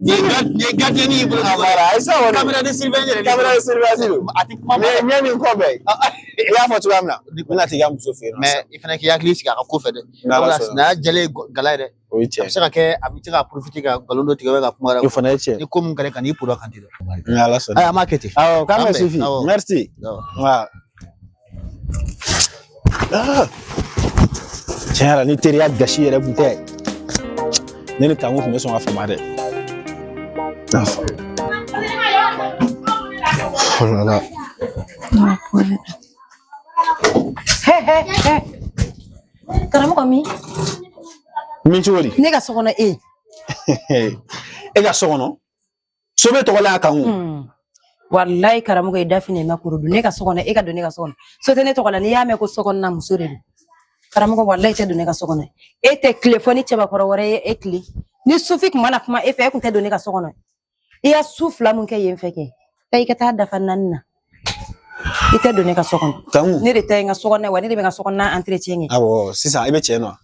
Nin ye gardien y'i bolo. Caméra de surveillance yɛrɛ. Caméra de surveillance don. A tɛ kuma. Mais ɲɛ nin kɔfɛ, i y'a fɔ cogoya min na, n bɛna t'i ka muso fɛ yen nɔ. Mais i fana k'i hakili sigi a ka ko fɛ dɛ. N'Ala sɔnna. Sinaya jɛlen ye gala ye dɛ. O ye tiɲɛ. A bɛ se ka kɛ, a bɛ se ka profiter ka nkalon dɔ tigɛ ka kuma wɛrɛ. O fana ye tiɲɛ. Ni ko min ka di, kan'i poro a kan ten dɛ. Ni Ala sɔnna. Ayi, an b'a kɛ ten. Awɔ, k'an bɛn Sufi. Merci. Wa. Tiɲɛ yɛrɛ la, ni teriya gasi yɛrɛ kun tɛ, ne ni Kanku kun bɛ sɔn ka fama dɛ. Oh là là. He he he. Karamɔgɔ min? Min cogo di? Ne ka so kɔnɔ e. E ka so kɔnɔ? So bɛ tɔgɔ la a kan. Walayi karamɔgɔ, i da fini ma kuru don ne ka so kɔnɔ, e ka don ne ka so kɔnɔ. So tɛ ne tɔgɔ la, n'i y'a mɛn ko so kɔnɔna muso de don. Karamɔgɔ, walayi i tɛ don ne ka so kɔnɔ. E tɛ tile fɔ ni cɛbakɔrɔ wɛrɛ ye e tile. Ni Sufi kun mana kuma e fɛ, e kun tɛ don ne ka so kɔnɔ. I ya su fila mun kɛ yen fɛ kɛ, taa i ka taa dafa naani na. I tɛ don ne ka so kɔnɔ. Kanku. Ne de ta ye n ka so kɔnɔ ye wa ne de bɛ n ka so kɔnɔna entretien kɛ. Awɔ, sisan i bɛ cɛ nɔ.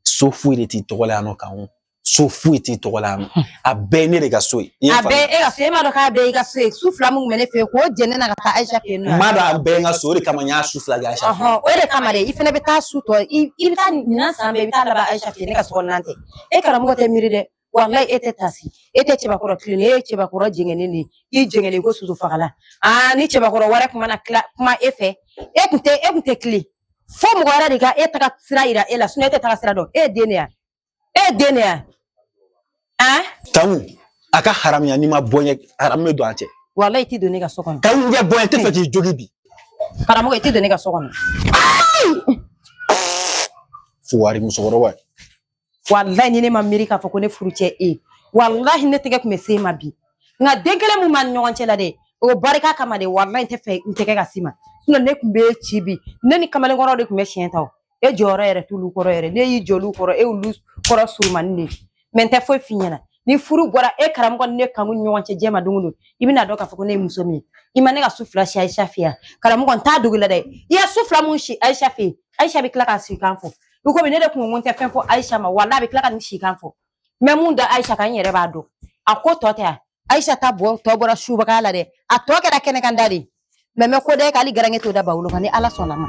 So foyi de t'i tɔgɔ la yan nɔ Kanku. So foyi t'i tɔgɔ la yan nɔ. A bɛɛ ye ne de ka so ye. I ye A n bɛɛ faamuya? e ka so, e m'a dɔn k'a bɛɛ y'i ka so ye. Su fila mun kun bɛ ne fɛ yen, k'o jɛ ne na ka taa Ayisa fɛ yen nɔ. N b'a dɔn a bɛɛ ye n ka so, o de kama n y'a su fila kɛ Ayisa fɛ yen. Ɔhɔn, o de kama dɛ, i fɛnɛ bɛ taa su tɔ, i bɛ taa ɲinan san bɛɛ, i bɛ taa laban Ayisa fɛ yen, ne ka so kɔnɔna tɛ. E karamɔgɔ tɛ miiri dɛ. Walayi e tɛ tasi, e tɛ cɛbakɔrɔ kilennen, e ye cɛbakɔrɔ jɛngɛnnen de ye, i jɛngɛnnen ko soso fagala. Aa ni cɛbakɔrɔ wɛrɛ kun mana tila kuma e fɛ, e kun tɛ tilen. Fo mɔgɔ wɛrɛ de ka e taga sira yira e la, sinɔn e tɛ taga sira dɔn. E ye den de ye wa? E ye den de ye wa? An? Kanku, a ka haramuya n'i ma bɔ n ɲɛ, haramu bɛ don an cɛ. Walayi i tɛ don ne ka so kɔnɔ. Kanku, i bɛ bɔ n ɲɛ, n tɛ fɛ k'i jogin bi. Karamɔgɔ, i tɛ don ne ka so kɔnɔ. Fugari musokɔrɔba. Walayi ni ne ma miiri k'a fɔ ko ne furu cɛ e, walahi ne tɛgɛ tun bɛ se e ma bi. Nka den kelen mun b'an ni ɲɔgɔn cɛ la dɛ, o barika kama de, walayi n tɛ fɛ n tɛgɛ ka s'i ma. Sinɔn ne tun bɛ ci bi, ne ni kamalenkɔrɔ de tun bɛ siɲɛ ta o. E jɔyɔrɔ yɛrɛ t'olu kɔrɔ yɛrɛ, ne y'i jɔ olu kɔrɔ, e y'olu kɔrɔ surumani de ye. Mɛ n tɛ foyi f'i ɲɛna. Ni furu bɔra e karamɔgɔ ni ne kanu ni ɲɔgɔn cɛ diɲɛ ma don o don, i bɛna dɔn k'a fɔ ko ne ye muso min ye. I ma ne ka su fila si Ayisa fɛ yan. Karamɔgɔ, n t'a dogo i la dɛ. I ya su fila mun si Ayisa fɛ yen, Ayisa bɛ tila k'a sikan fɔ. I komi ne de kun ko n tɛ fɛn fɔ Ayisa ma, walahi a bɛ tila ka nin sikan fɔ. N bɛ mun da Ayisa kan, n yɛrɛ b'a dɔn. A ko tɔ tɛ yan. Ayisa ta bɔ tɔ bɔra subaga la dɛ. A tɔ kɛra kɛnɛkan da de ye. Mɛ n bɛ ko da e kan, hali garankɛ t'o da bawolo kan ni Ala sɔnna ma.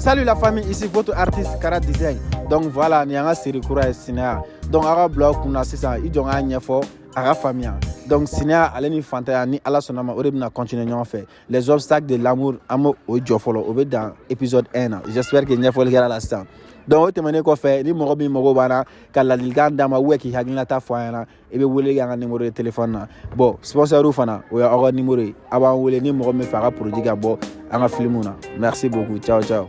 Salut la famille, ici votre artiste Kara Design. Donc voilà, nin y'an ka série kura ye Sinaya. Donc aw ka bila aw kunna sisan, i jɔ n k'a ɲɛfɔ a ka faamuya. Donc Sinaya ale ni fantanya ni Ala sɔnna ma, o de bɛna continuer ɲɔgɔn fɛ. Les obstacles de l'amour, an b'o o jɔ fɔlɔ, o bɛ dan épisode 1 na. J'espère que ɲɛfɔli kɛra la sisan. Donc o tɛmɛnen kɔfɛ, ni mɔgɔ min mago b'an na ka ladilikan d'an ma ou k'i hakilinata fɔ an ɲɛna, i bɛ wele kɛ an ka numéro de téléphone na. Bon, sponsor fana, o y'aw ka numéro ye. A b'an wele ni mɔgɔ min fɛ a ka produit ka bɔ an ka film na. Merci beaucoup. Ciao ciao.